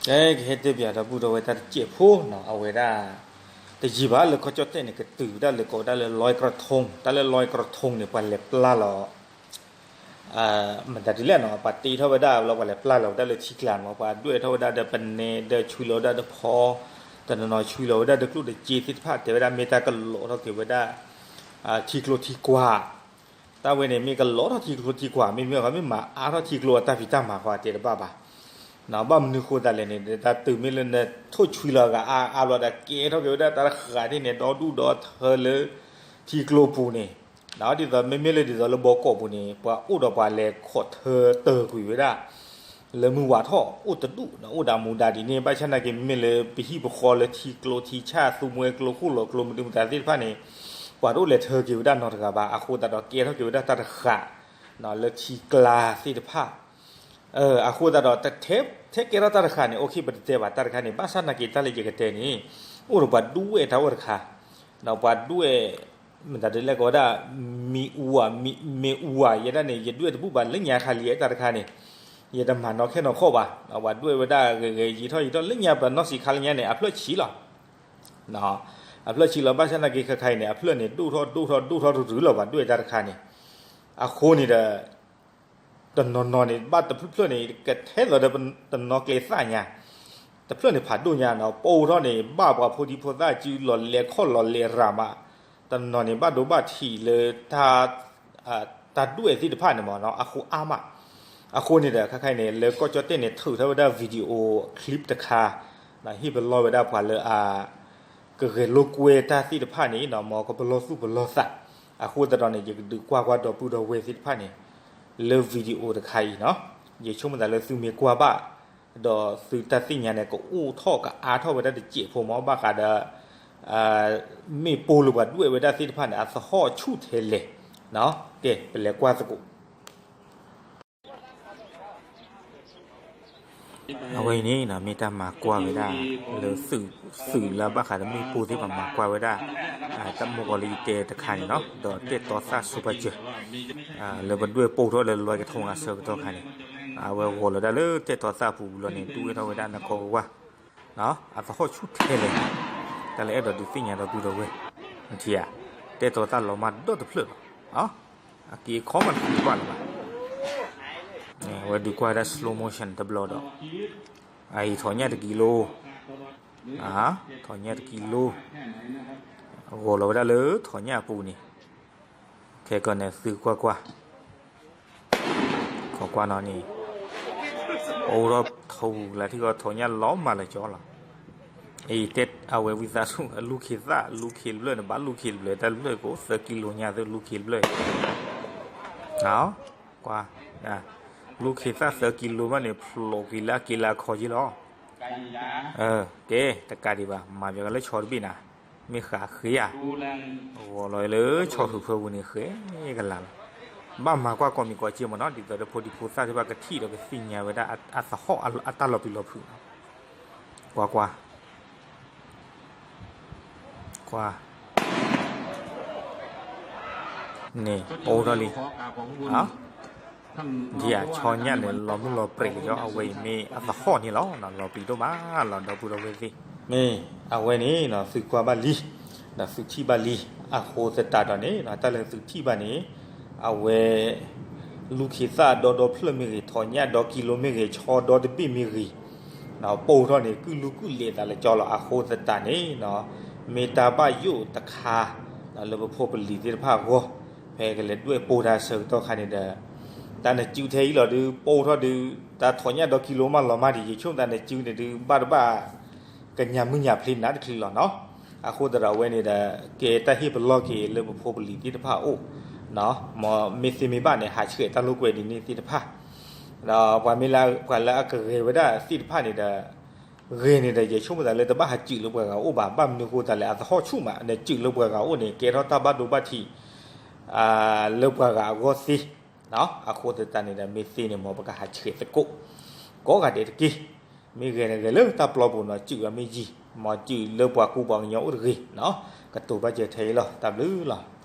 ကဟဲတဲပၠးဒီပုၢ်ဒီဝဲၢ်တၢ်တစဲးဖိနီၤ, အဝဲဒၣ် တယံာ်ဘၣ်လၢကီၢ်ကၠီၣ်တဲၣ်န့ၣ် ကတုၤဝဲဒၣ်လၢကိးဝဲဒၣ်လၢ လွဲကရထိန်, တၢ်လၢ လွဲကရထိန် န့ၣ် ပှၤလဲၤပျၢ်လီၤ မတၤဒ်လဲၣ်နီၤ, ပှၤတ့ထီၣ်ဝဲဒၣ်လီၤ, ပှၤလဲၤပျၢ်လီၤဝဲဒၣ်လၢထံကျါမး, ပှၤဒွဲၣ်ထီၣ်ဝဲဒၣ်ဒီးပနဲ ဒီးဆွံလီၤဝဲဒၣ်ဒီးဖီ, တနီၤနီၤဆွံလီၤဝဲဒၣ်ဒီးကျိၣ်ဒီးစ့သ့ၣ်တဖၣ်, တဲဝဲဒၣ်မ့ၢ်တၢ်ကလီထီၣ်က့ၤဝဲဒၣ် ထံကျိထံကွၢ် တၢ်ဝဲန့ၣ် မ့ၢ်ကလီထီၣ်ထံကျိထံကွၢ်, မ့မ့ၢ်အီၤ မ့ၢ်မၤအါထီၣ်ထံကျိအတၢ်ဖံးတၢ်မၤဃီ တဲတဘၣ်ဘၣ်. ဘၣ်မနုၤဃိသတးလဲၣ်န့ၣ် တၢ်တုၤမ့ၢ်လၢနထိၣ်ဆွံလီၤဂၤအါအါဘျီဒီး ကဲထီၣ်က့ၤဝဲဒၣ်တၢ်တဃာ်ဒ်န့ၣ် ဒီဒူၣ်ဒီထၢလၢထံကျိပူၤန့ၣ်, ဒ်သိးမ့မ့ၢ်လၢဒ်သိးလၢဘီကီးပူၤန့ၣ် ပှၤအိၣ်ဒီးပှၤလဲၤခိးထၢတၢၢ်ကွံာ်ဝဲဒၣ် လၢမုၢ်ဝးထီၣ်အိၣ်တဒူၣ်, အိၣ်ဒၣ်မူဒါဒ်န့ၣ်, ဘၣ်ဆၣ်နာ်က့ မ့မ့ၢ်လၢပဟံၣ်ပဃီလၢထံကျိထံဆၣ် သူမွဲကျိ ဃိၣ်လီၤကျိမနုၤမတၤသ့ၣ်တဖၣ်န့ၣ် ပှၤတအိၣ်လဲၤထၢက့ၤဝဲဒၣ်နီတဂၤဘၣ်. အဃိသတးဒီးကဲထီၣ်က့ၤဝဲဒၣ်တၢ်တဃာ် လၢထံကျါသ့ၣ်တဖၣ်. အဃိသတးဒီး ထဲကဲထီၣ်တၢ်တဃာ်န့ၣ် အိၣ်ခ့ ပတတဲဘၣ်တၢ်တခါန့ၣ်, ဘၣ်ဆၣ်နာ်က့ တၢ်လၢယကတဲန့ၣ် အိၣ်ဒီးပှၤဒွဲၣ်တၢ်အိၣ်တခါ, ပှၤဒွဲၣ် မတၤဒ်လဲၣ်ကဝဲဒၣ် မံအူဧါ, မံအူဧါ, ယဲဒၣ်န့ၣ် ယဒွဲၣ်တဘူၣ်ဘၣ်လၢညါခါလံ တၢ်တခါန့ၣ်, ယတမၤနီၢ်ခဲနီၢ်ခီၣ်ဘၣ်, ပှၤဒွဲၣ်ဝဲဒၣ်ဂဲၤဂဲၤယံာ်ထီၣ်ယံာ်ထီၣ်လၢညါ ပနီၢ်ဆံးခါလၢညါန့ၣ် အဖျၢၣ်ဆံးလီၤ. အဖျၢၣ်ဆံးလီၤ ဘၣ်ဆၣ်နာ်က့ ခဲခါအံၤန့ၣ် အဖျၢၣ်န့ၣ် ဒိၣ်ထီၣ်ဒိၣ်ထီၣ်ဒိၣ်ထီၣ်တရုၤလီၤ ပှၤဒွဲၣ်တၢ်တခါန့ၣ်, အဃိန့ၣ်ဒီး တနီၤနီၤန့ၣ် ဘၣ်တဖျၢၣ်ဖျၢၣ်န့ၣ် ကထဲသိးဒီးတနီၤကျဲသၣ်ညါ, တဖျၢၣ်န့ၣ်ဖးဒိၣ်ညါနီၤ, ပိၢ်ထီၣ်န့ၣ် ဘၣ်ပှၤဖိဒံဖိသၣ်စုလီၤလဲၤခီၣ်လီၤလဲၤရၤမး, တနီၤန့ၣ် ဘၣ်ဒိဘၣ်ထံးလၢ တၢ်ဒွဲၣ်သ့ၣ်တဖၣ်န့ၣ်မးနီၤ, အဃိအါမး. အဃိန့ၣ်ဒီး ခဲခါအံၤန့ၣ် လၢကီၢ်ကၠီၣ်တဲၣ်န့ၣ် ထုးထီၣ်ဝဲဒၣ် video clip တခါ, ဟ့ၣ်ပလီၢ်ဝဲဒၣ်ပှၤလၢအ ကဂဲၤလိာ်ကွဲတၢ်သ့ၣ်တဖၣ်န့ၣ်နီၤ, မ်ကပလီၢ်သူၣ်ပလီၢ်သး, အဃိသတးဒီးန့ၣ် ယကဒုးကွၢ်ကွၢ်ဒီပုၢ်ဒီဝဲၢ်သ့ၣ်တဖၣ်န့ၣ် လၢ video တခါအံၤနီၤ, ယဆိကမိၣ်သးလၢသုမ့ၢ်ကွၢ်ဘၣ် ဒီးသုတၢ်သ့ၣ်ညါန့ၣ် ကအိၣ်ထီၣ်ကအါထီၣ်ဝဲဒၣ်တစဲးဖိမး ဘၣ်ဃးဒီး မ့ၣ်ပိၢ်လၢပှၤဒွဲၣ်ဝဲဒၣ်သ့ၣ်တဖၣ်န့ၣ် အသဟီၣ်ဆူၣ်ထဲလဲၣ်နီၤ, ကဲ ပလဲၤကွၢ်သကိး အဝဲအံၤန့ၣ်နီၤ မ့ၢ်တၢ်မၤကွၢ်ဝဲဒၣ် လၢသုး သုးလၢအဘၣ်ဃးဒီးမ့ၣ်ပိၢ်သ့ၣ်တဖၣ်မၤကွၢ်ဝဲဒၣ် တၢ်မုၢ်ကီၤလၢယတဲတခါန့ၣ်နီၤ ဒီးတဲာ်တီသၣ် super junior လၢပဒွဲၣ်ပိၢ်ထီၣ်လၢလွဲကထိအဆၢကတီၢ်ခါန့ၣ် အဝဲဂီၤလီၤဒၣ်လၢတဲာ်တီသၣ်ပူၤလီၤန့ၣ် တူၢ်ဝဲထီၣ်ဝဲဒၣ်နကီၢ်ဝါ အသဟီၣ်ဆူၣ်ထဲလဲၣ် တၢ်လၢအဲၣ်ဒိးဒုးသ့ၣ်ညါဒီပုၢ်ဒီဝဲၢ် နထံၣ်ဧါ တဲာ်တီသၣ်လီၤမၢ်ဒီတဖျၢၣ်လီၤ အက့အခီမးတကွၢ်လၢၤဘၣ် ဝဲဒုးကွၢ်ဝဲဒၣ် slow motion တဘျီဒီး အအံၤထီၣ်ညၣ်တကံလိ ထီၣ်ညၣ်တကံလိ ဂီၤလီၤဝဲဒၣ်လၢထီၣ်ညၣ်အပူၤန့ၣ် ခဲကီန့ၣ်သုကွၢ်ကွၢ် ခိးကွၢ်နီၤန့ၣ် အိၣ်ထီၣ်ထီၣ်ပူၤလၢထံကီၢ်ထီၣ်ညၣ်လီၤမၢ်လၢကၠီလီၤ အံၤတဲအဝဲဝံသးစူၤ လူၢ်ခ့သၣ် လူၢ်ခ့တဖျၢၣ်န့ၣ် ဘၣ်လူၢ်ခ့တဖျၢၣ် တၢ်တဖျၢၣ်ကိးသၢကံလိညါသုလူၢ်ခ့တဖျၢၣ် ကွၢ် လူၢ်ခ့သၣ်သၢကံလိဘၣ်န့ၣ် ဖျိးက့ၤလၢအက့လၢအခီက့လီၤ ကဲ တကးဒံးဘၣ် မၤပှဲၤကလၢဆီတဘ့ၣ်နၤ မ့ၢ်ဃးဃ့ဧါ ဂီၤလီၤလၢဆီဖုးဖၢပူၤန့ၣ် ဃဲကလၤလီၤ ဘၣ်မၤကွၢ်ကိးမံၤကိးက့မ့ၢ်နီၤ ဒ်သိးဒီးဖိဒံဖိသၣ်သ့ၣ်တဖၣ်ကထံၣ်ဒီးကသ့ၣ်ညါဝဲဒၣ်အသဟီၣ်အတၢ်လီၤပံာ်လီၤဖုး ကွၢ်ကွၢ် ကွၢ် န့ၣ် အိၣ်ထီၣ်လံ ဒ်အဆီညၣ်န့ၣ် လီၤမုၢ်လီၤပြဲးလၢၤ အဝဲအံၤမ့ၢ်အသဟီၣ်န့ၣ်လီၤ လီၤပံာ်ဒိၣ်မးလီၤ ဒီပုၢ်ဒီဝဲၢ်သ့ၣ် မ့ၢ်အဝဲန့ၣ် သုကွၢ်ဘၣ်လံ ဒီးသုထံၣ်ဘၣ်လံ အဃိသတးဒီးန့ၣ် တၢ်လၢသုထံၣ်ဘၣ်န့ၣ် အဝဲ လူၢ်ခ့သၣ်ဒီဒီဖျၢၣ်မ့ၢ်ဂ့ၤ ထီၣ်ညၣ်ဒီကံလိမ့ၢ်ဂ့ၤ ဆီဒီတဘ့ၣ်မ့ၢ်ဂ့ၤ ပိၢ်ထီၣ်န့ၣ် ကုၢ်လူကုၢ်လဲၤသးလၢကၠီလီၤ အဃိသတးန့ၣ် မ့ၢ်တၢ်ဘၣ်ယိၣ်တခါ လၢပဖိပလံၤသ့ၣ်တဖၣ်အဂီၢ် ဖဲကလဲၤဒွဲၣ်ပိၢ်တၢ်ဆၢကတီၢ်ခါန့ၣ်ဒီး တၢ်နစုထဲအံၤလီၤဒုး ပိၢ်ထီၣ်ဒုး တၢ်ထီၣ်ညၣ်ဒီကံလိမးလီၤမၢ်ဒံး ယဆိကမိၣ်တၢ်နစုန့ၣ်ဒုး ဘၣ်တဘၣ် ကညးမုၢ်ညးဖျ့နးတချုးလီၤနီၤ အဃိသတးဒီးအဝဲန့ၣ်ဒီး ကဲတၢ်ဟ့ၣ်ပလီၢ်က့ၤလၢပဖိပလံၤသ့ၣ်တဖၣ်အအိၣ် မ့ၢ်သ့မ့ၢ်ဘၣ်န့ၣ် ဟးဆှဲးတၢ်လိာ်ကွဲဒ်န့ၣ်သ့ၣ်တဖၣ် ဒီးပှၤမ့ၢ်လၢ ပှၤလၢအကဂဲၤဝဲဒၣ်သ့ၣ်တဖၣ်န့ၣ်ဒီး ဂဲၤန့ၣ်ဒီး ယဆိကမိၣ်သးလၢတဘၣ်ဟးစုးလၢပှၤဂၤအိၣ်ဘၣ် ဘၣ်မနုၤဃိသတးလဲၣ် အသဟီၣ်ဆူၣ်မး နစုးလၢပှၤဂၤအိၣ်န့ၣ် ကဲထီၣ်တၢ်ဘၣ်ဒိဘၣ်ထံး လၢပှၤဂၤအဂီၢ်သ့ အဃိသတးန့ၣ်ဒီး မ့ၢ်သ့န့ၣ် မ်ပကဟးဆှဲးသကိး ကိးဂၤဒဲးတက့ၢ်. မ့ၢ်ဂဲၤန့ၣ်ဂဲၤလၢတၢ်ပျီပူၤနီၤ စုးအမ့ၢ်ယံၤ မ်စုးလၢပှၤကူပှၤကညီအိၣ်တဂ့ၤနီၤ ကတိၤဘၣ်စၢၤထဲအံၤလီၤ တၢ်ဘျုးလီၤ.